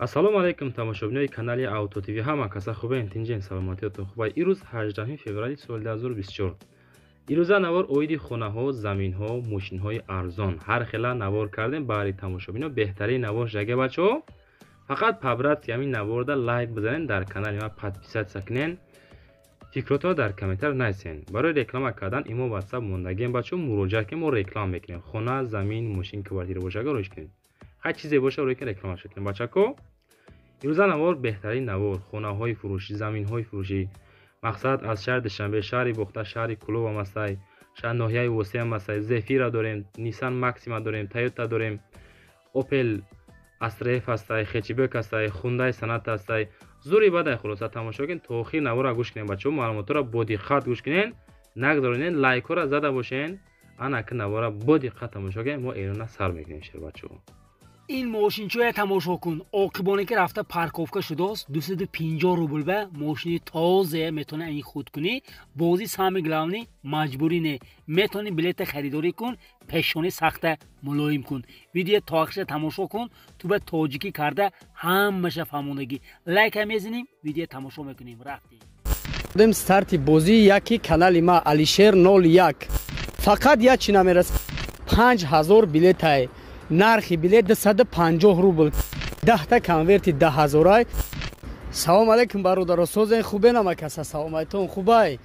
Ассалому алайкум тамошобинои канали Авто ТВ. Ҳама каса хубен, тинҷен, саломатиётон хубай. Ирӯз 18 феврали соли 2024. Ирӯза навор оиди хонаҳо, заминҳо, мошинҳои арзон. Ҳар хела навор кардем баҳри тамошобино. Беҳтарин навор шаге бачаҳо. Фақат по-братски ҳамин наворда лайк бизанен, дар канали ма подписаться кунен. Фикротонро дар комментар нависен. Барои реклама кардан имо WhatsApp мондагием бачаҳо, муроҷиат кунем, мо реклама мекунем. Хона, замин, мошин, квартира бошага роиш кунем. Ҳар чизе боша рои кунем, реклама кунем бачако. Имрӯза навор беҳтарин навор, хонаҳои фурӯшӣ, заминҳои фурӯшӣ. Мақсад аз шаҳри Душанбе, шаҳри Бохта, шаҳри Кӯлоб ҳам ҳастай, шаҳр ноҳияи Восеъ ҳам ҳастай. Зефира дорем, Nissan Maxima дорем, Toyota дорем, Opel Astra F ҳастай, хэтчбек ҳастай, Hyundai Sonata ҳастай. Зури бадай хулоса тамошо кунед, то охир наворро гӯш кунед бачаҳо, маълумотҳоро бо диққат гӯш кунед, нагзаронед, лайкҳоро зада бошед. Ана ки наворро бо диққат тамошо кунед, мо эълона сар мекунем шер бачаҳо. Ин мошинчоя тамошо кун. Оқибоне ки рафта парковка шудааст, 250 рубл ба мошини тоза метавонӣ ани худ кунӣ. Бозӣ самый главный маҷбурӣ не. Метавонӣ билета харидорӣ кун, пешонӣ сахта мулоим кун. Видео то охирша тамошо кун, ту ба тоҷикӣ карда ҳамаша фаҳмондагӣ. Лайка мезанем, видео тамошо мекунем. Рафтем. Дем старти бозӣ яки канали ма Алишер 01. Фақат як чи намерасад. 5000 билетай. Нархи билет 250 рубл. 10та конверти 10000. Салом алейкум бародаро, созен хубен ама каса, салом айтон хубай.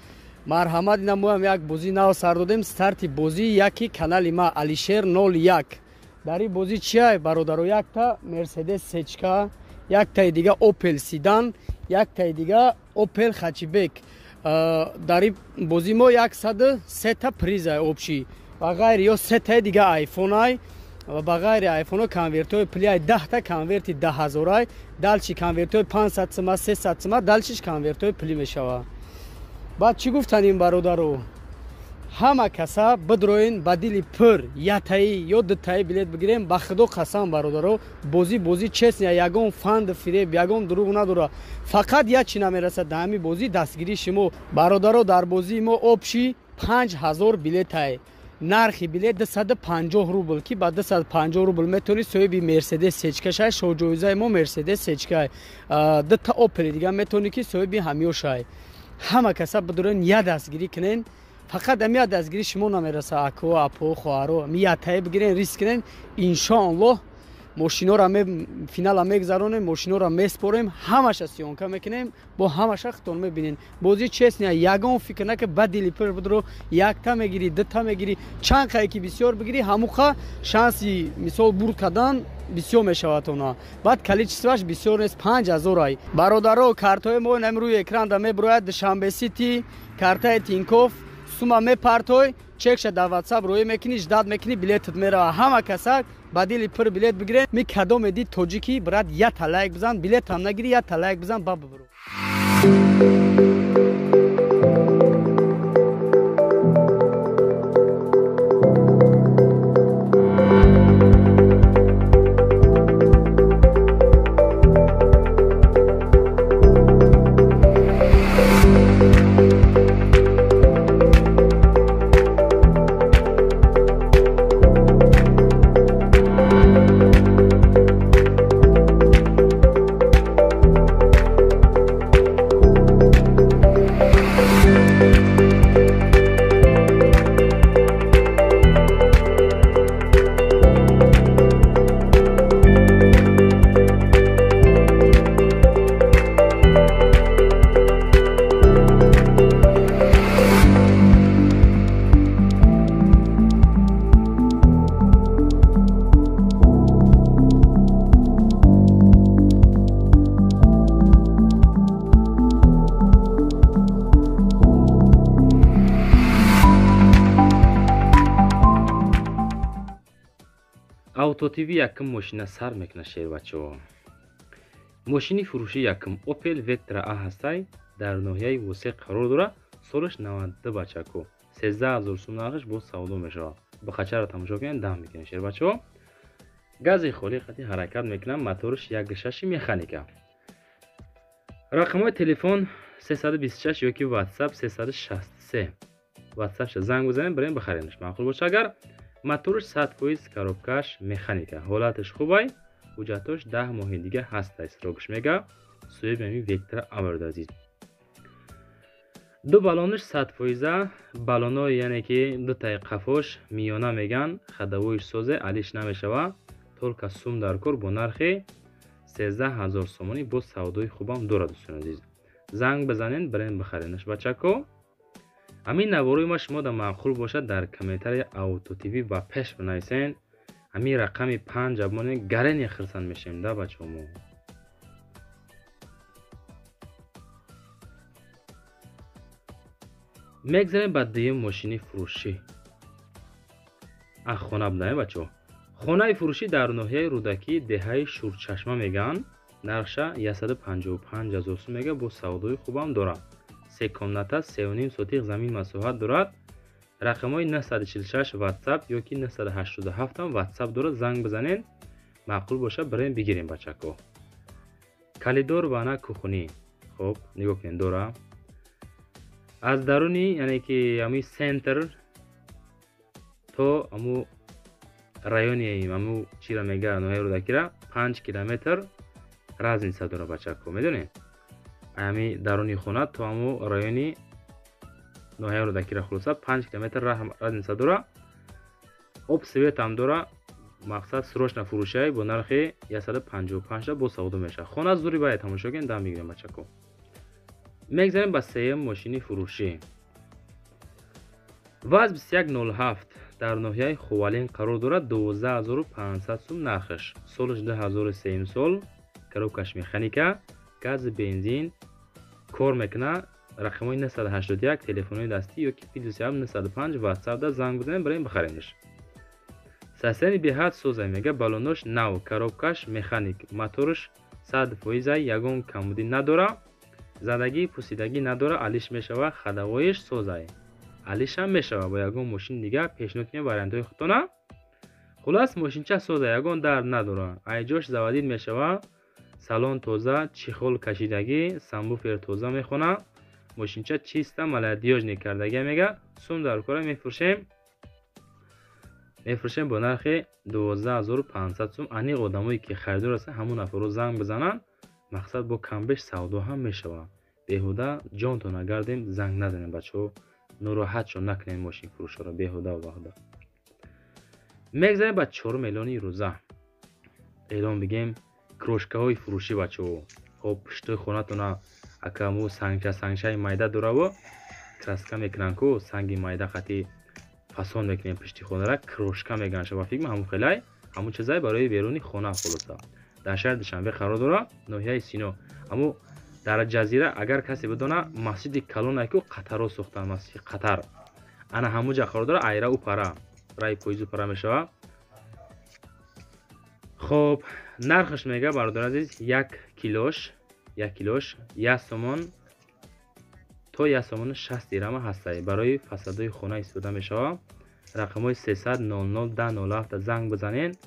Марҳамат, ина моям як бозӣ нав сар додем, старти бозӣ яки канали ма Алишер 01. Дар ин бозӣ чиай бародаро? Якта Мерседес сечка, яктаи дига Opel седан, яктаи дига Opel хэтчбек. Дар ин бозӣ мо 103та призай общий. Ба ғайри ё сетаи дига айфонай ва ба ғайри айфоно конвертҳои пулиай 10та конверти 10000, далчи конвертҳои 500 сима, 300 сима, далчиш конвертҳои пулӣ мешавад. Баъд чӣ гуфтан ин бародаро? Ҳама каса бидроен ба дили пур ятаи ё дутаи билет бигирем. Ба худо қасам бародаро, бозӣ бозӣ честния, ягон фанд фиреб, ягон дурӯғ надора. Фақат як чи намерасад дар ҳамин бозӣ, дастгирии шумо. Бародаро, дар бозии мо общий 5000 билетай. Нархи билет 250 рубл, ки ба 250 рубл метавонӣ соҳиби Мерседес сечка шай. Шоҳҷоизаи мо Мерседес сечкай. Дута Опел дига метавонӣ ки соҳиби ҳамиё шай. Ҳама каса бидурен я дастгирӣ кунен. Фақат ами я дастгирӣ шумо намераса, ако, апо, хоҳаро. Ами ятае бигирен, риск кунен. Иншоаллоҳ мошинора финала мегзаронем, мошинора меспорем, ҳамаша съёмка мекунем, бо ҳамаша худтон мебинен. Бозӣ честния, ягон фикр нака, ба дили пур бидро, якта мегирӣ, дута мегирӣ, чанд қае ки бисёр бигирӣ, ҳамуқа шанси мисол бурд кардан бисёр мешавад она. Баъд количестваш бисёр нест, 5000 ай. Бародаро, картҳои мо инам рӯи экранда меброяд, Душанбе Сити, картаи Тинкоф, сума мепартой, чекша дар WhatsApp рӯй мекунӣ, ждат мекунӣ, билетат мерава. Ҳама каса ба дили пур билет бигирен. Ми кадоме дид тоҷикӣ, брат, ята лайк бизан, билетам нагирӣ, ята лайк бизан, ба бибро. Авто ТВ якум мошина сар мекунад шер бачаҳо. Мошини фурӯши якум Opel Vectra A ҳастай, дар ноҳияи Восеъ қарор дорад, солаш 92 бачако. 13000 сум нархаш боз савдо мешавад. Бахачаро тамошо кунед, дам мекунед шер бачаҳо. Гази холӣ қати ҳаракат мекунад, мотораш 1.6 механика. Рақамҳои телефон 326 ёки WhatsApp 363. WhatsApp-ша занг бизанед, бирем бихаренаш. Маъқул боша агар. Мотораш 100%, коробкаш механика. Ҳолаташ хубай. Ҳуҷҷатош 10 моҳи дига ҳастай, срок ш мега. Соҳиби ҳамин Вектра А, бародари азиз. Ду баллонаш 100%, баллонои, яъне ки дутаи қафош миёна меган, ходовой ш созе, алиш намешава. Только сум дар кор, бо нархи 13 000 сомонӣ, бо савдои хубам дорад, дӯстони азиз. Занг бизанед, бирен бихаренаш, бачако. Ҳамин наворои ма шумо да маъқул бошад, дар комментария Авто ТВ ба пеш бинависен. Ҳамин рақами панҷа монен, гарене хирсанд мешавем да, бачаҳо мо. Мегзарем ба дуюм мошини фурӯшӣ. А, хона будаем, бачаҳо. Хонаи фурӯшӣ дар ноҳияи Рӯдакӣ, деҳаи Шурчашма мегӯянд. Нархша 155 000 сум мега, бо савдои хубам дорад. Се комната, 3,5 сотих замин масоҳат дорад. Рақамҳои 946 WhatsApp ёки 987 WhatsApp дорад. Занг бизанед, маъқул бошад, бирем бигирем, бачако. Коридор, ванна, кухня. Хоб, нигоҳ кунед, дора. Аз даруни, яъне ки ҳамин центр то ҳаму райони, ҳаму чира мега, ноҳияи Рӯдакира 5 километр разница дора, бачако, медонед? Ҳами даруни хона то ҳаму райони ноҳияи Рӯдакира, хулоса, 5 километр разница дора. Об, свет ам дора. Мақсад, срочно фурӯшай, бо нархи 155 бо савдо мешавад. Хона зури бая, тамошо кунед, дам мегирем, бачако. Мегзарем ба сеюм мошини фурӯшӣ. ВАЗ 2107 дар ноҳияи Ховалин қарор дорад. 12 500 сум нархаш. Солаш 2003 сол, коробка ш механика, газ, бензин кор мекунад. Рақамҳои 981 телефонҳои дастӣ ёки +7 905 WhatsApp да занг бизанед, барем бихаренаш. Состояние беҳад соза мега, баллонош нав, коробка ш механик, моторш 100%, ягон камбудӣ надора, задагӣ пусидагӣ надора, алиш мешава, ходовой ш созай, алишам мешава. Бо ягон мошини дига пешниҳод кунем вариантҳои худтона. Хулас, мошинча соза, ягон дард надора, айҷош заводить мешава. Салон тоза, чехол кашидагӣ, сабвуфер тоза мехона. Мошинча чиста, молодёжный кардагия мега. Сум дар кора, мефурӯшем бо нархи 12 500 сум. Аниқ одамое ки харидор ҳастанд, ҳамон нафарро занг бизананд. Мақсад, бо камбеш савдо ҳам мешавад. Беҳуда ҷонтон нагардем, занг назанем, бачаҳо, нороҳатшон накунем мошинфурӯшҳоро беҳуда баҳуда. Мегзарем ба чорум эълони рӯза. Эълон бигем, крошка ҳои фурӯшӣ, бачаҳо. Хоб, пуштои хонатона акаму сангча, сангчаи майда дораво, краска мекунанд ку, санги майда қати фасон мекунем пушти хонара, крошка мегӯянд шава, фикр ҳамун хелай, ҳамун чизай барои беруни хона. Хулоса, дар шаҳри Душанбе қарор дорад, ноҳияи Сино. Ҳаму дар Ҷазира, агар касе бидона, масҷиди калоне ку қатаро сохтанд, масҷиди Қатар, ана ҳамуҷа қарор дорад. Айра у пара раи поизу пара мешавад. Хоб, нархаш мега, бародари азиз, як килош, як килош 1 сомон то 1 сомону 60 дирама ҳастай. Барои фасадои хона истифода мешавад. Рақамҳои 300 00 10 07 занг бизанед,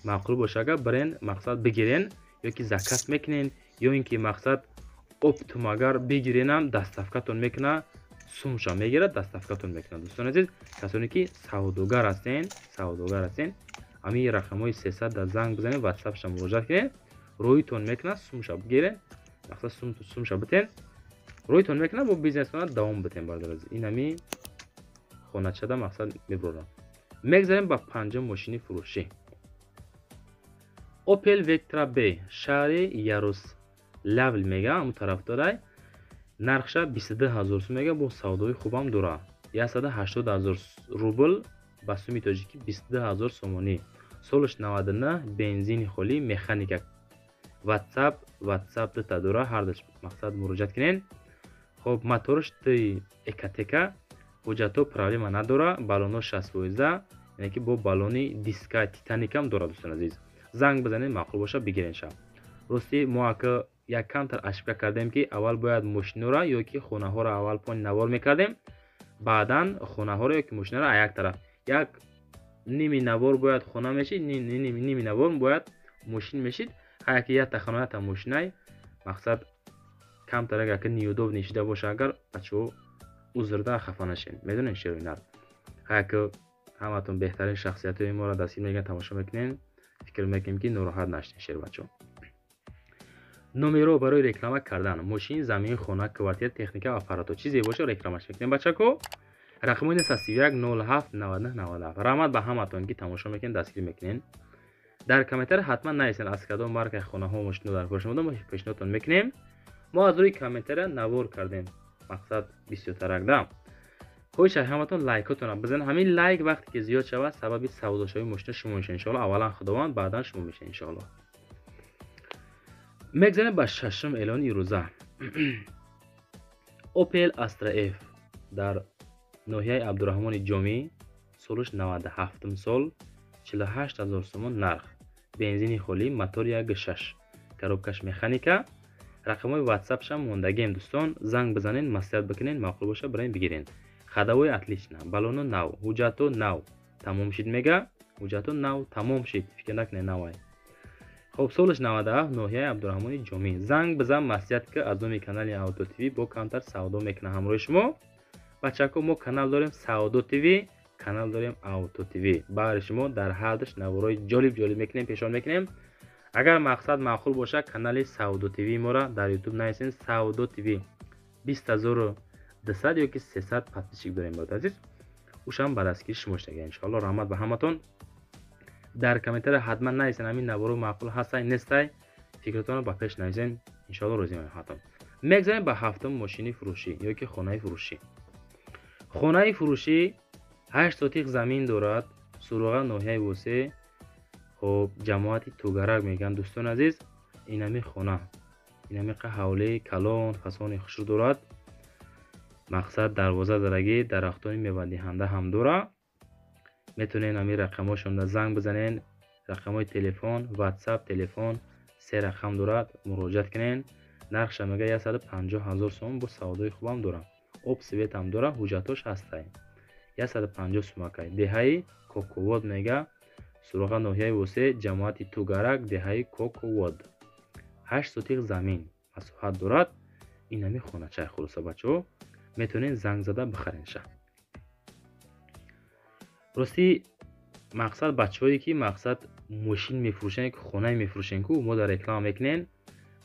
маъқул боша агар, бирен, мақсад, бигирен ё ки заказ мекунен, ё ин ки, мақсад, оптом агар бигиренам, доставка тон мекуна, сумша мегирад, доставка тон мекунад. Дӯстони азиз, касоне ки савдогар ҳастен, савдогар ҳастен, ҳамин рақамҳои 300 да занг бизанед, ватсапша муроҷиат кунед, рӯитон мекунад, сумша бигирен, мақсад, сумша битен, рӯитон мекунад, бо бизнесона давом битен, бародари азиз. Ин ҳами хоначада, мақсад, мебурорам. Мегзарем ба панҷум мошини фурӯшӣ. Opel Vectra B шаҳри Ярославл мега, ҳамун тарафдорай. Нархша 22 000 сум мега, бо савдои хубам дора. 180 000 рубл, ба суми тоҷикӣ 22 000 сомонӣ. Солаш 99, бензини холӣ, механика. Ватсап дута дора, ҳардаш, мақсад, муроҷиат кунед. Хоб, моторш ти экатека, ҳуҷҷатҳо проблема надора, баллоно 60%, яъне ки бо баллони диска титаникам дорад. Дӯстони азиз, занг бизанед, маъқул боша, бигирен ша. Ростӣ, мо ака як камтар ошибка кардем, ки аввал бояд мошинора ё ки хонаҳоро аввал пони навор мекардем, баъдан хонаҳоро ё ки мошинаро. Як тараф як ними навор бояд хона мешид, ними навор бояд мошин мешид. Ҳаяки якта хона, якта мошинай, мақсад, камтар агар ки неудобный шида боша, агар, бачаҳо, узрда хафа нашем, медонем, шерои нар. Ҳаяки ҳаматон беҳтарин шахсиятҳои моро дастгир мегӯянд, тамошо мекунем. Фикр мекунем, ки нороҳат нашудем, шербачо. Номеро барои реклама кардан мошин, замин, хона, квартира, техника, аппарато, чизе боша, рекламаш мекунем, бачако. Рақамои 931 07 99 97. Раҳмат ба ҳаматон, ки тамошо мекунед, дастгирӣ мекунед. Дар комментар ҳатман нависед, аз кадом маркаи хонаҳо, мошино дар кор шумо, мо пешниҳодтон мекунем. Мо аз рӯи комментария навор кардем, мақсад бисёртарак да. Хоҳиш ҳаматон, лайкотона бизанед. Ҳамин лайк вақте ки зиёд шавад, сабаби савдошавии мошина шумо мешавад, иншоалло. Аввалан Худованд, баъдан шумо мешавед, иншоалло. Мегзарем ба шашум эълони ирӯза. Opel Astra F дар ноҳияи Абдураҳмони Ҷомӣ, солаш 97 сол, 48 ҳазор сомон нарх, бензини холӣ, мотор 1,6, коробкаш механика. Рақамҳои ватсапшам мондагием, дӯстон, занг бизанед, маслиҳат бикунед, маъқул боша, бираем бигирен. Ходовой отлично, балоно нав, ҳуҷҷато нав тамом шид, мега, ҳуҷҷато нав тамом шид, фикр накунед, навай. Хоб, солаш 97, ноҳияи Абдураҳмони Ҷомӣ. Занг бизан, маслиҳат ки аз номи канали Авто ТВ бо камтар савдо мекунад ҳамроҳи шумо. Бачако, мо канал дорем Савдо ТВ, канал дорем Авто ТВ. Баҳри шумо дар ҳардуш наворҳои ҷолиб ҷолиб мекунем, пешон мекунем. Агар мақсад маъқул бошад, канали Савдо ТВ моро дар Ютуб нависен, Савдо ТВ, 20 200 ёки 300 подписчик дорем, барои азиз, ушам ба дастгири шумо шудага, иншоалло. Раҳмат ба ҳаматон. Дар комментария ҳатман нависен, ҳамин наворо маъқул ҳастай, нестай, фикртонро ба пеш нависен, иншоалло, розӣ меҳатон. Мегзарем ба ҳафтум мошини фурӯшӣ ёки хонаи фурӯшӣ. Хонаи фурӯшӣ 8 сотиқ замин дорад, Суроға, ноҳияи Восе, хоб, ҷамоати Тугарак мегӯянд, дӯстони азиз. Инами хона инамиқа ҳавлии калон, фасони хушрӯ дорад. Мақсад, дарвоза дарагӣ, дарахтони мевадиҳанда ҳам дора. Метавонед ҳамин рақамҳошонда занг бизанед. Рақамҳои телефон, ватсап, телефон се рақам дорад, муроҷиат кунед. Нархша мега 150 ҳазор сомон, бо савдои хубам дорад, об, светам дора, ҳуҷҷатош ҳастай. 150 сумакай. Деҳаи Коковод мега, Суроға, ноҳияи Восе, ҷамоати Тугарак, деҳаи Коковод. 8 сотиқ замин масоҳат дорад инами хоначаи. Хулоса, бачаҳо, метавонед занг зада бихаренша. Ростӣ, мақсад, бачаҳое ки, мақсад, мошин мефурӯшен, хонае мефурӯшен, ку мо дар реклама мекунем,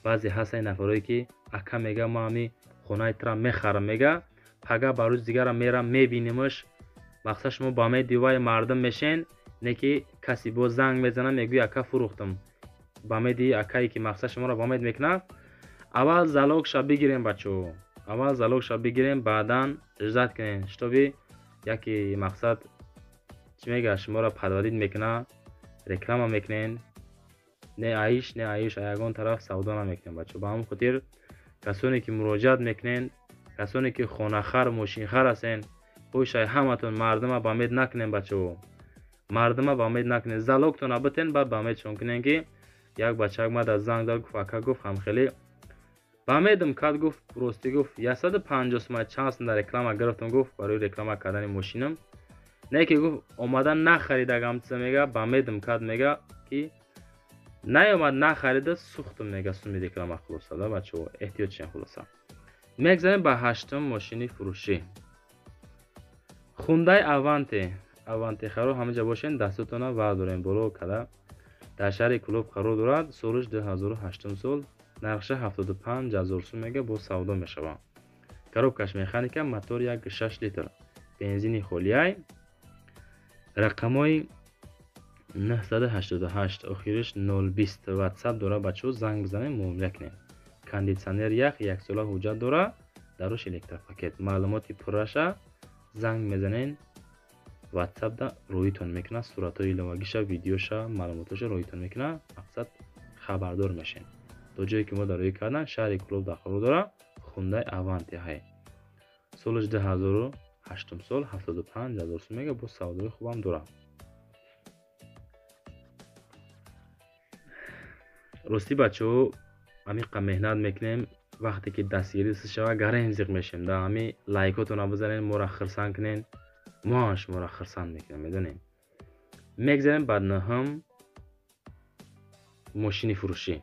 баъзе ҳастанд нафарое ки, ака, мега, ма ҳами хонаи тра мехарам, мега, пага ба рӯзи дигара мерам, мебинемаш. Мақсад, шумо ба меди вай мардум мешен, не ки касе боз занг мезанад, мегӯи, ака, фурӯхтам. Ба меди акае ки, мақсад, шуморо ба мед мекунад. Аввал залогша бигирем, бачаҳо, аввал залогша бигирем, баъдан ждать кунем, чтобы яке, мақсад, чӣ мега, шуморо подводить мекунад. Реклама мекунен, не аиш, не аиш, ягон тараф савдо намекунем, бачаҳо. Ба ҳамон хотир, касоне ки муроҷиат мекунен, касоне ки хонахар, мошинхар ҳастен, хоҳишай ҳаматон, мардума ба мед накунем, бачаҳо, мардума ба мед накунем. Залогтона битен, баъд ба медшон кунем. Ки як бачак мада занг дад, гуфт, ака, гуфт, ҳамхеле ба медам кард, гуфт, ростӣ, гуфт, 150 сум чанд сум дар реклама гирифтам, гуфт, барои реклама кардани мошинам, не ки, гуфт, омада нахаридагам чиза, мега, ба медам кард, мега, ки наёмад, нахарида, сӯхтам, мега, суми реклама. Хулоса да, бачаҳо, эҳтиёт шен. Хулоса, мегзарем ба ҳаштум мошини фурӯшӣ. Хундай Аванте. Аванте харо ҳамаҷа бошен, дастотона вардорем боло када. Дар шаҳри Кӯлоб қарор дорад, солиш 2008 сол, нархша 75 ҳазор сум мега, бо савдо мешавад. Коробкаш механика, мотор 1,6 литр, бензини холияй. Рақамҳои 988, охириш 020, ватсап дора, бачаҳо, занг бизанем, муомила кунем. Кондитсионер ях, яксола ҳуҷҷат дора, даруш электропакет. Маълумоти пурраша занг мезанен, ватсапда роитон мекунад, суратҳои иловагиша, видеоша, маълумотоша роитон мекунад. Мақсад, хабардор мешен. То ҷое ки мо дар рӯй кардан, шаҳри Кӯлоб дар қарор дора, Хундай Аванте ҳай, солаш 2008 сол, 75 ҳазор сум мега, бо савдои хубам дорад. Ростӣ, бачаҳо, амиқа меҳнат мекунем. Вақте ки дастгирӣ шава, гарем зиқ мешем. Да ҳами лайкотона бизанен, моро хирсанд кунен, мо ҳам шуморо хирсанд мекунем, медонем. Мегзарем ба нӯҳум мошини фурӯшӣ.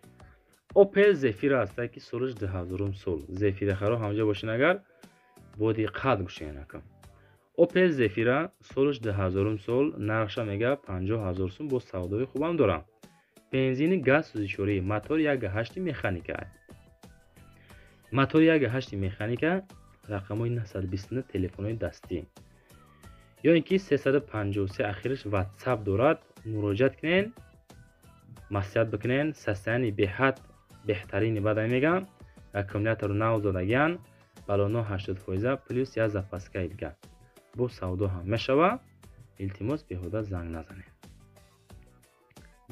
Опел Зефира ҳаста, ки солаш 2000 сол. Зефирахаро ҳамҷо бошен, агар бо диққат гӯшен акам. Опел Зефира, солаш 2000 сол, нархша мега 50 ҳазор сум, бо савдои хубам дорам. Бензини газ сӯзишворӣ, мотор 1.8 механика. Мотор 1.8 механика, рақамҳои 929 телефонҳои дастӣ. Ё ин ки 353 ахираш WhatsApp дорад, муроҷиат кунед, маслиҳат бикунед, состояние беҳад беҳтарини баъд мегам, аккумулятор нав задагиян, баллоно 80% плюс як запаскаи дига. Бо савдо ҳам мешава, илтимос беҳуда занг назанед.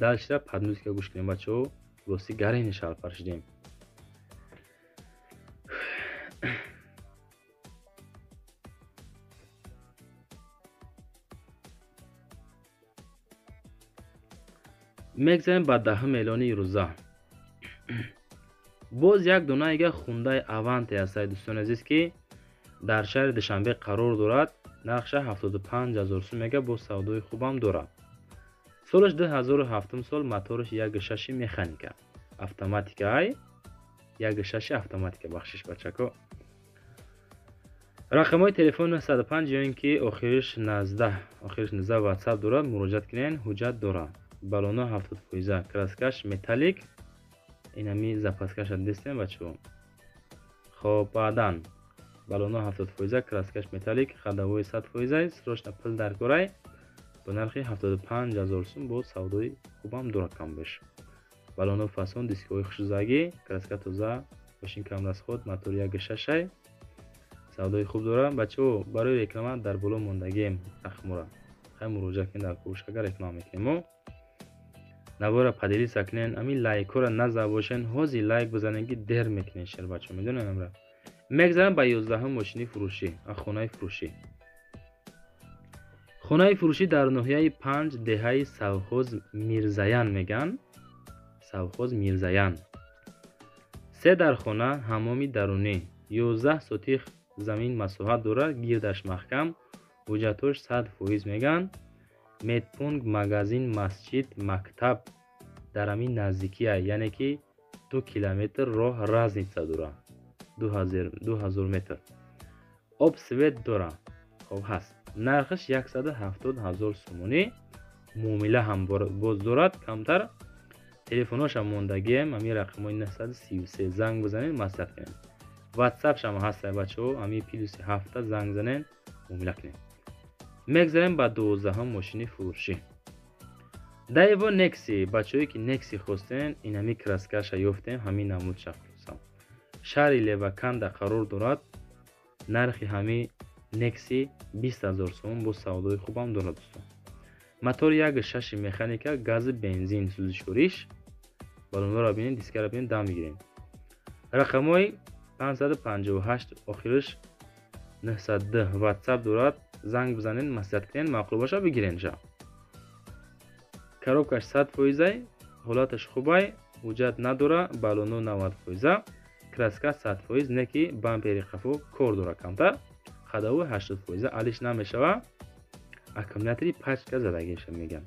Дальше под музыка гӯш кунем бачаҳо, рости гарени шалпар шудем. Мегзарем ба 10 миллиони рӯза. Боз як донаига Хундай Аванте ҳастад дӯстони азиз, ки дар шаҳри Душанбе қарор дорад. Нархша 75 000 сум мега, бо савдои хубам дорад. Солаш 2007 сол, мотораш 1.6 механика. Автоматика ай 1.6 автоматика, бахшиш бачако. Рақамҳои телефон 905 ё ин ки охириш 19, охириш 19 WhatsApp дорад, муроҷиат кунед, ҳуҷҷат дорад. Баллоно 70%, краскаш металлик, инами запаскаша дистем бачаҳо. Хоб, баъдан баллоно 70%, краскаш металлик, ходовой 100%, срочно пул дар корай, бо нархи 75 000 сум бо савдои хубам дорад камбеш. Баллоно фасон, дискҳои хушзагӣ, краска тоза, мошин кам расход, мотор 1.6, савдои хуб дорад. Бачаҳо, барои реклама дар боло мондагием рақамҳоро. Хай муроҷиат кунед, дар кӯшиш агар реклама мекунем мо. Навора поделиться кунед, ҳамин лайкҳоро назар бошен, ҳозир лайк бизанед ки дер мекунед шер бачаҳо, медонед амра. Мегзарам ба 11 мошини фурӯшӣ, хонаи фурӯшӣ. Хонаи фурӯшӣ дар ноҳияи 5 деҳаи Савхоз Мирзаян меган. Савхоз Мирзаян. 3 дар хона, ҳаммоми дарунӣ, 11 сотих замин масоҳат дорад, гирдаш маҳкам, ҳуҷҷатҳош 100% меган. Медпункт, магазин, масҷид, мактаб дар ҳамин наздикия, яъне ки 2 километр роҳ разница дорад, 2000 метр. Об свет дорад, хоб ҳаст. Нархаш 170 000 сомонӣ, муомила ҳам боз дорад камтар. Телефонҳошам мондагием, ҳамин рақамҳои 933 занг бизанед, маслиҳат кунед. WhatsApp-шам ҳаст бачаҳо, ҳамин плюси 7 занг занед, муомила кунед. Мегзарем ба 12 мошини фурӯшӣ. Daewoo Nexi, бачаҳое ки Nexi хостен, ин ҳамин краскаша ёфтем, ҳамин намудша хостам. Шаҳри Леваканда қарор дорад. Нархи ҳамин Nexi 20 000 сомон, бо савдои хубам дорад дӯстон. Мотор 1.6 механика, гази бензин сӯзишвориш. Баллонҳоро бинед, дискаро бинед, дам мегирем. Рақамҳои 558 охириш 902 WhatsApp дорад, занг бизанед, маслиҳат кунед, маъқул боша бигирен ша. Коробкаш 100%, ҳолаташ хубай, ҳуҷҷат надора, баллоно 90%, краска 100%, не ки бампери қафо кор дора камтар, ходовой 80% алиш намешава, аккумулятори пачка задагиша меган.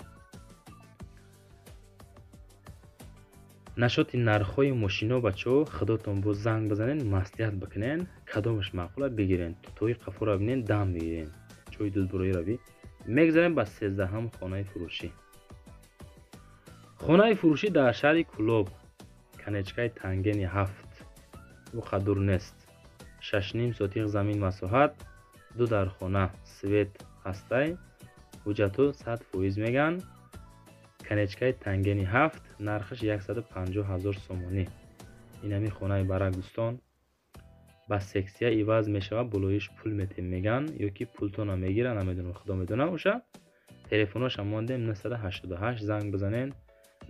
Нашоти нархҳои мошино бачаҳо, худотон боз занг бизанед, маслиҳат бикунед, кадомаш маъқула бигирен, тутои қафоро бинед, дам бигирен, ҷои дудбуроӣ равӣ. Мегзарем ба 13 хонаи фурӯшӣ. Хонаи фурӯшӣ дар шаҳри Кулоб, канечкаи Тангени 7, ӯ қадур нест. 6.5 сотих замин масоҳат, 2 дар хона, свет ҳастай, ҳуҷҷатҳо 100% меган. Канечкаи Тангени 7, нархаш 150 000 сомонӣ. Ин ҳамин хонаи барак дӯстон, ба сексия иваз мешавад, болоиш пул метем меган, ё ки пултона мегиранд, намедонам, худо медонад оша. Телефонҳошам мондем 988, занг бизанед,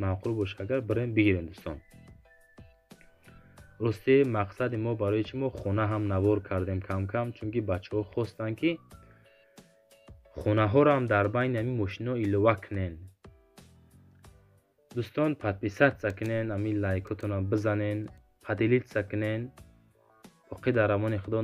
маъқул боша агар бирем бигирем дӯстон. Рости мақсади мо барои чи мо хона ҳам навор кардем кам-кам, чунки бачаҳо хостанд ки хонаҳоро ҳам дар байни ҳамин мошино илова кунен. Дӯстон, подписаться кунен, ҳамин лайкотонро бизанен, поделиться кунен. Боқӣ дар амони Худо.